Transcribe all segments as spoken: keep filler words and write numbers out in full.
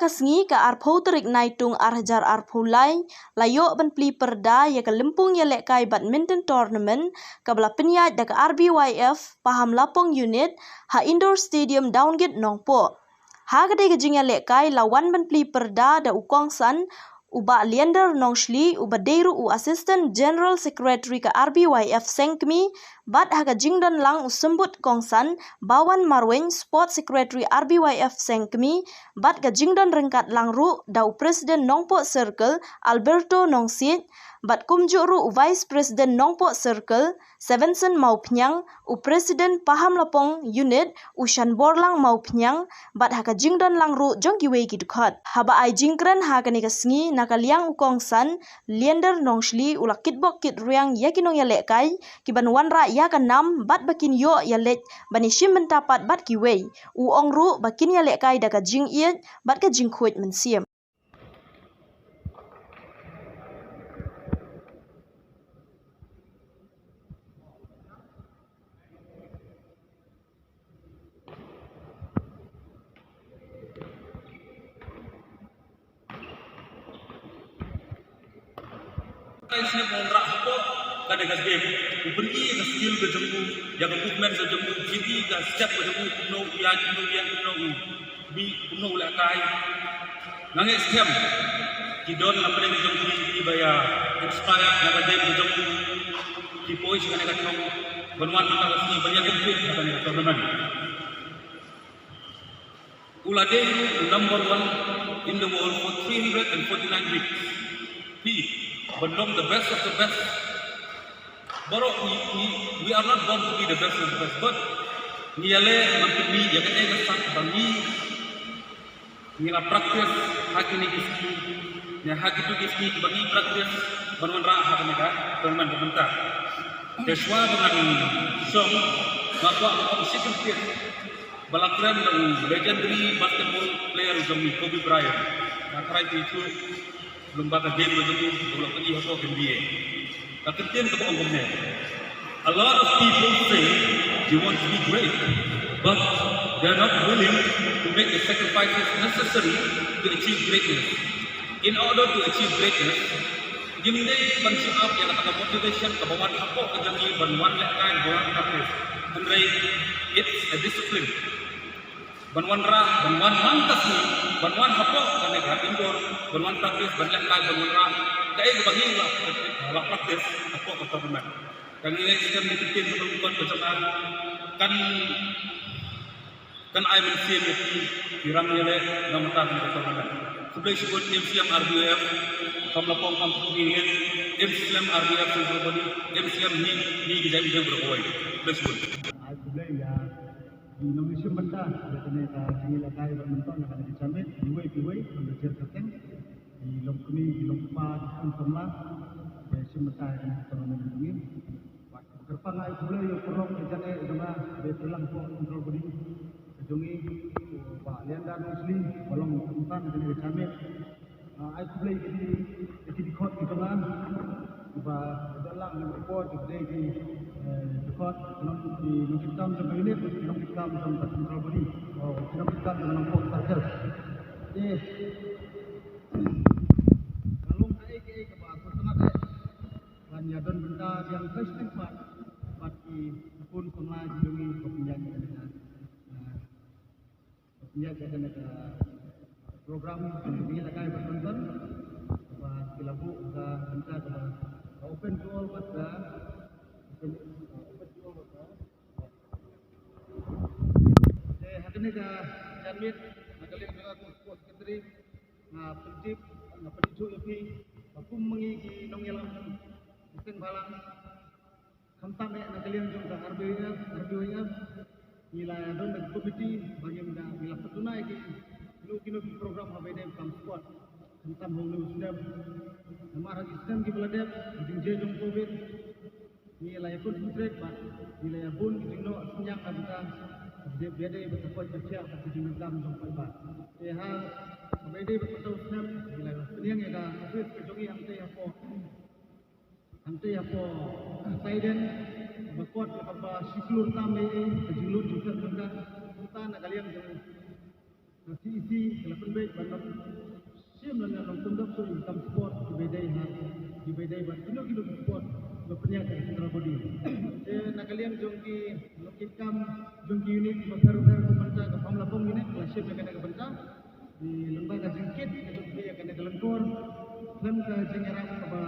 Sngi ka arphew tarik Naitung ar hajar arphew lai, la ïoh ban plie pyrda ïa ka lympung ïalehkai badminton tournament kaba la pynïaid da ka R B Y F Pahamlapong Unit ha Indoor Stadium Downgate Nongpoh. Ha katei ka jingïalehkai la wan ban plie pyrda da u kongsan u Bah Leander Nongshli uba dei ruh u Assistant General Secretary ka R B Y F Sengkmie, bad ha ka jingdon lang u Symbud Kongsan Bawan Marwein, Sport Secretary R B Y F Sengkmie, bad ka jingdon ryngkat lang ruh da u President Nongpoh Circle Alberto Nongsiej, bad kumjuh ruh u Vice President Nongpoh Circle Sevenson Mawphniang, u President Pahamlapong Unit u Shanborlang Mawphniang, bad ha ka jingdon lang ruh jong kiwei ki dkhot. Haba ai jingkren ha kane ka sngi na ka liang u kongsan Leander Nongshli u la kitbok kitrwiang ïa ki nongïalehkai ki ban wanrah ïa ka nam bad ba kin ïoh ïaleit ban ïashim bynta pat bad kiwei. U ong ruh ba kin ïalehkai da ka jingïeit bad ka jingkhuid mynsiem. Kai sngap wanrah hapoh kane ka game. U pyni ïa ka skill ka jong u, ïa ka movement ka jong u, pyni ïa ka step ka jong u, kumno u ïaid, kumno u ïaid, kumno u bih, kumno u lehkai. Nga ngeit skhem ki don na pdeng jong phi kiba ïa inspire na ka game ka jong u, ki poi sha kane ka thong ban wan mynta ka sngi ban ïa compete ha kane ka tournament. U la dei ruh u number one in the world for three hundred and forty-nine weeks. Phi, ban long the best of the best. Baroh ngi, ngi, we are not born to be the best of the best, but ngi ïaleh ban pynmih ïa kaei ka sak ba ngi, ngi la practice ha kine ki sngi, ne ha kito ki sngi ba ngi practice ban wanrah ha kane ka tournament ba mynta. Te shuwa ba ngan shong, nga kwah ban ong shi kyntien ba la kren da u legendary basketball player jong ngi, Kobe Bryant. Nga tharai phi ithuh lyngba ka game ba jong u, ba u la pyni hapoh ka N B A. Ka kyntien kaba ong kumne: A lot of people say they want to be great, but they're not willing to make the sacrifices necessary to achieve greatness. In order to achieve greatness, ngim dei ban shu ap ïa kata ka motivation kaba wan hapoh ka jong ngi ban wan lehkai, ban wan practice. Hynrei it's a discipline. Ban wanrah, ban wan man ka sngi, ban wan hapoh kane ka indoor, ban wan practice, ban lehkai, ban wanrah kaei kaba ngi la, la practice hapoh ka tournament. Ka ngi ngeit skhem ïa ka ktien ka jong u coach ka jong nga kan, kan ai mynsiem ïa ki, ki rang ïaleh na bynta kane ka tournament. Khublei shibun M C M R B Y F, kam la pong kam pong ngi ngeit, M C M R B Y F Central Body, M C M hi, hi ki jait ki jait bro kawei. Khublei shibun. Ai khublei ïa ki nongshim bynta ïa kane ka jingïalehkai badminton ha kane ka janmiet, kiwei kiwei, nongshim bynta, ki longkmie, ki longkpa, ki khun samla, kiba shim bynta ïa kane ka tournament jong ngi. Bad kyrpang ai khublei ïa u paralok ka jingeh jong nga, ba pyrshang hapoh Central Body ka jong ngi, u Bah Leander Nongshli, ba long kongsan kane ka janmiet. Ah, ai khublei ïa ki, ïa ki dkhot ki jong nga, kiba dang lang ïa ki por, kiba dei ki, eh, dkhot, ki nong, ki nongkitkam jong ka unit, ki nongkitkam jong ka Central Body, oh, ki nongkitkam jong ka Nongpoh Circle. Eh, ka long kaei kaei kaba sngewtynnat eh. Ban ïa don bynta biang festival bad ki khun samla ki jong ngi ba pynïaid ïa kane ka, ah, ba pynïaid ïa kane ka program jong ka jingïalehkai badminton ba ki la buh ka bynta kaba open to all bad ka open, open to all bad ka. Te ha kane ka janmiet na ka liang jong nga kum u Sports Secretary nga pyntip, nga pynithuh ïa phi ba kum ma ngi ki nongïalam seng bhalang, khamtam eh na ka liang jong ka R B Y F, R B Y F, ngi la don da ka komiti ba ngim da, ngi la pynduh ïa ki, kino kino ki program haba ïadei bad kam sport, khamtam ha une u snem. Namar ha ki snem kiba la dep, ka jingjia jong Covid, ngi la ïa concentrate bad ngi la ïa bun ki jingnoh synñiang na bynta ka jingïadei bad ka koit ka khiah bad ka jingdonkam jong paidbah. Te ha kaba ïadei bad kata u snem, ngi la pynïeng ïa ka office ka jong ngi hangtei hapoh, hangtei hapoh Saiden, ba kot kaba shi klur tam ei ei ka jinglut jingphet jong ka. Kumta na ka liang jong Ka C E C ka la pynbeit ban shim lane long tymdap shuh ïa ki kam sport kiba dei ha, kiba dei bad kino kino ki sport ba pynïaid da ka central body. Te na ka liang jong ki nongkitkam jong ki unit kiba pher pher, ka bynta ka Pamlapong unit ka la shim ïa kane ka bynta. Te lyngba ka jingkit ka jong ki ïa kane ka lyngkor, khlem ka jingïarap kaba,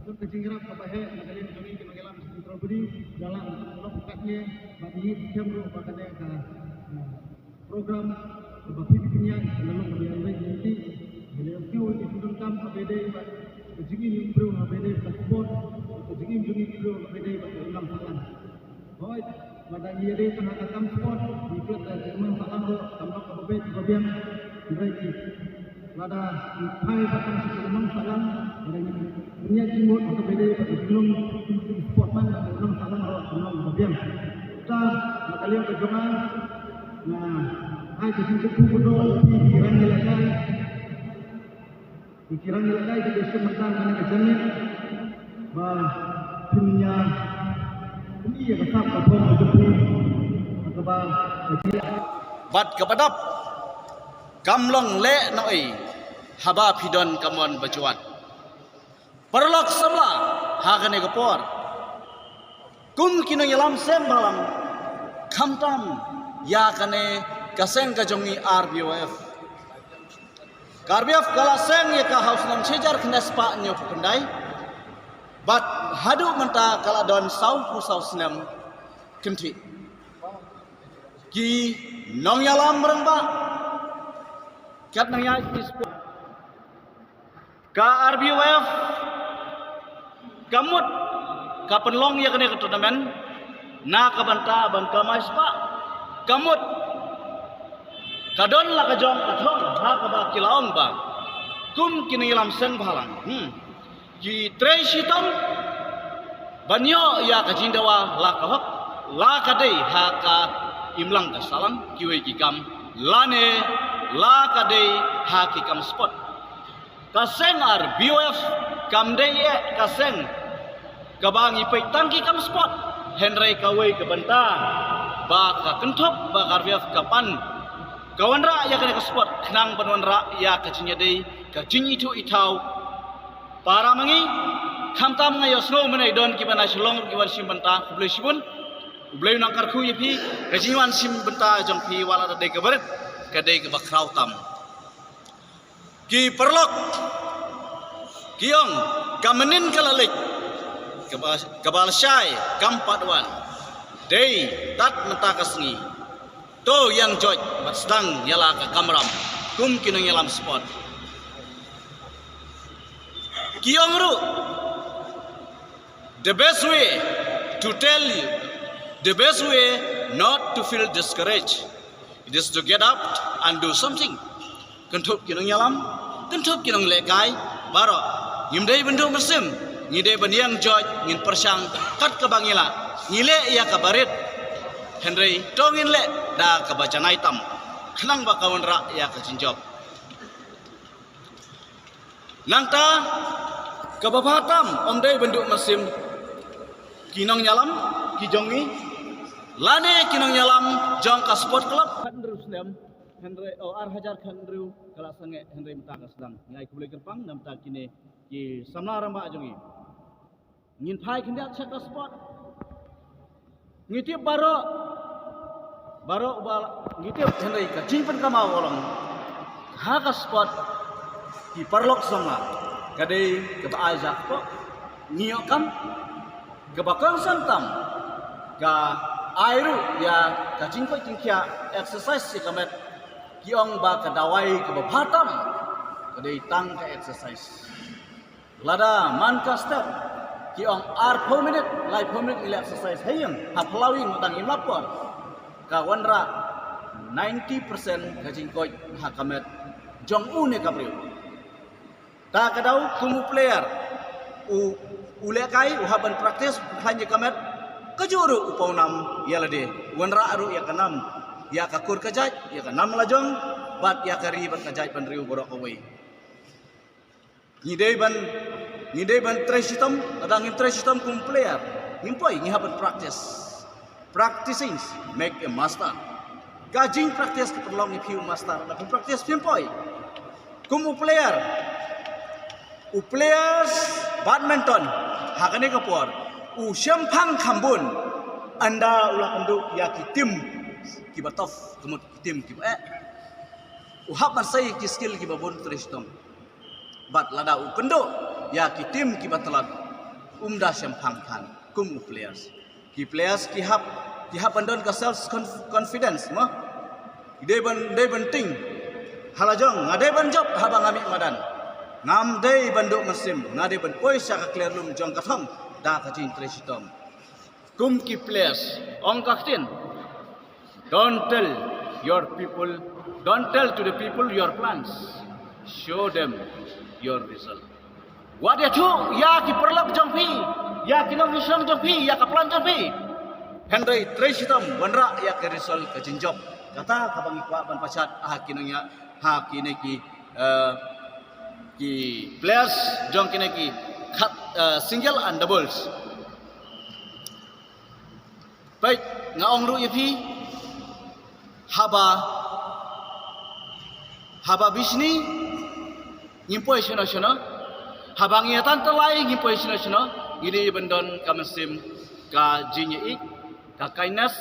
khlem ka jingïarap kaba heh na ka liang jong ngi ki nongïalam central body, la lah ban long katne bad ngi skhem ruh ba kane ka, eh, program kaba phi phi pynïaid ka la long kaba ïaid lynti. Ba la ïoh kiew ïa ki donkam kaba dei bad ka jingim jong ki briew kaba dei bad ka sport, ka jingim jong ki briew kaba dei bad ka imlang sahlang. Hooid, lada ngi ïadei tang ha ka kam sport, ngi klet da ka imlang sahlang ruh kam long kaba beit kaba biang. Hynrei ki, lada ngi phai bad tang sha ka imlang sahlang, lada ngi pynïaid jingmut ha kaba dei bad ka jinglong sportman, ka imlang sahlang ruh kam long kaba biang. Te na ka liang ka jong nga, nga ai ka jingkyrkhu kyrdoh ïa phi ki rangbah ïalehkai, ïa ki rangbah ïalehkai kiba shim bynta ha kane ka janmiet, ba phin ïa pyni ïa ka sap ka phong ka jong phi, kaba ka jingïa. Bad kaba dap, kam long lehnohei haba phi don ka mon ba jwat. Paralok samla, ha kane ka por, kum ki nongïalam seng bhalang, khamtam ïa kane ka seng ka jong ngi R B Y F. Ka R B Y F ka la seng ïa ka ha u snem shi hajar khyndai spah hynñiewphew khyndai, bad haduh mynta ka la don sawphew saw snem kynthih. Ki nongïalam rangbah, kat nang ïa ki sport. Ka R B Y F ka mut ka pynlong ïa kane ka tournament na ka bynta ban kamai spah. Ka mut ka don la ka jong ka thong ha kaba ki la ong ba kum ki nongïalam seng bhalang, hmm, ki trei shitom ban ïoh ïa ka jingdawa la ka hok, la ka dei ha ka imlang ka sahlang, kiwei ki kam, lane la ka dei ha ki kam sport. Ka seng R B Y F kam dei eh ka seng kaba ngi peit tang ki kam sport, hynrei kawei ka bynta ba ka kynthup ba ka R B Y F ka pan ka wanrah ïa kane ka sport khnang ban wanrah ïa ka jingïadei, ka jingithuh ithaw. Para ma ngi, khamtam nga ïohsngew mynne don kiba na Shillong kiba shim bynta, khublei shibun. U Blei u nang kyrkhu ïa phi, ka jingwan shim bynta jong phi wat la da dei kaba rit, ka dei kaba khraw tam. Ki paralok ki ong, ka mynnin ka la leit, kaba, kaba lashai kam pat wan. Dei tad mynta ka sngi. To ïeng joit bad sdang ïa la ka kamram kum ki nongïalam sport. Ki ong ruh, the best way to tell you, the best way not to feel discouraged, it is to get up and do something. Kynthup ki nongïalam, kynthup ki nonglehkai baroh, ngim dei ban duh mynsiem, ngi dei ban ïeng joit, ngin pyrshang kat kaba ngi lah, ngi leh ïa kaba rit. Hynrei to ngin leh da kaba janai tam, khnang ba ka wanrah ïa ka jingjop. Nangta kaba bha tam, ym dei ban duh mynsiem ki nongïalam ki jong ngi lane ki nongïalam jong ka sport club. Khathynriew snem, hynrei, oh, ar hajar khathynriew ka la sangeh, hynrei mynta ka sdang. Ngi ai khublei kyrpang namar kine ki samla rangbah jong ngi. Ngin phai khyndiat sha ka sport. Ngi tip baroh, baroh ba ngi tip, hynrei ka jingpynkynmaw ka long ha ka sport, ki paralok samla, ka dei kaba ai ja kpoh, ngi ïoh kam. Kaba kongsan tam, ka ai ruh ïa ka jingkoit jingkhiah, exercise ïa ka met. Ki ong ba ka dawai kaba bha tam ka dei tang ka exercise. Lada man ka step, ki ong arphew minit, laiphew minit ngi leh exercise ha ïing, ha phyllaw ïing, tang ïing la por, ka wanrah ninety percent ka jingkoit ha ka met jong une ka briew. Ta ka daw kum u player, u, u lehkai, u hap ban practice, u khlaiñ ïa ka met, kajuh ruh u pawnam ïa lade, u wanrah ruh ïa ka nam, ïa ka kur ka jait, ïa ka nam la jong, bad ïa ka ri bad ka jait bynriew baroh kawei. Ngi dei ban, ngi dei ban trei shitom, lada ngim trei shitom kum player, ngim poi, ngi hap ban practice. Practicing make a master. Ka jing practice ka pynlong ïa phi u master, la phi practice phim poi. Kum u player, u players badminton ha kane ka por u shemphang kham bun ynda u la kynduh ïa ki team kiba tough, ka mut ki team kiba eh. U hap ban sei ki skill kiba bun trei shitom. Bad lada u kynduh ïa ki team kiba tlot, um da shemphang than kum u players. Ki players ki hap, ki hap ban don ka self conf- confidence mo. Dei ban, dei ban ting ha la jong, nga dei ban jop haba nga mih madan. Ngam dei ban duh mynsiem, nga dei ban poi sha ka clear lum jong ka thong da ka jingtrei shitom. Kum ki players, ong ka ktien, don't tell your people, don't tell to the people your plans. Show them your result. Wat ïathuh ïa ki paralok jong phi ïa ki nongshong jong phi, ïa ka plan jong phi. Hynrei trei shitom wanrah ïa ka result, ka jingjop. Kata kaba ngi kwah ban pachat ha ki nongïa, ha kine ki, eh, ki players jong kine ki khat, eh, single and doubles. Peit, nga ong ruh ïa phi, haba, haba bishni ngim poi shano shano, haba ngi ïa tan tylli ngim poi shano shano, ngi dei ban don ka mynsiem, ka jingïeit, ka kindness,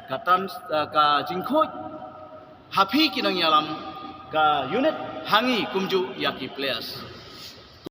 ka trans, eh, ka jingkhuid ha phi ki nongïalam ka unit, ha ngi kumjuh ïa ki players.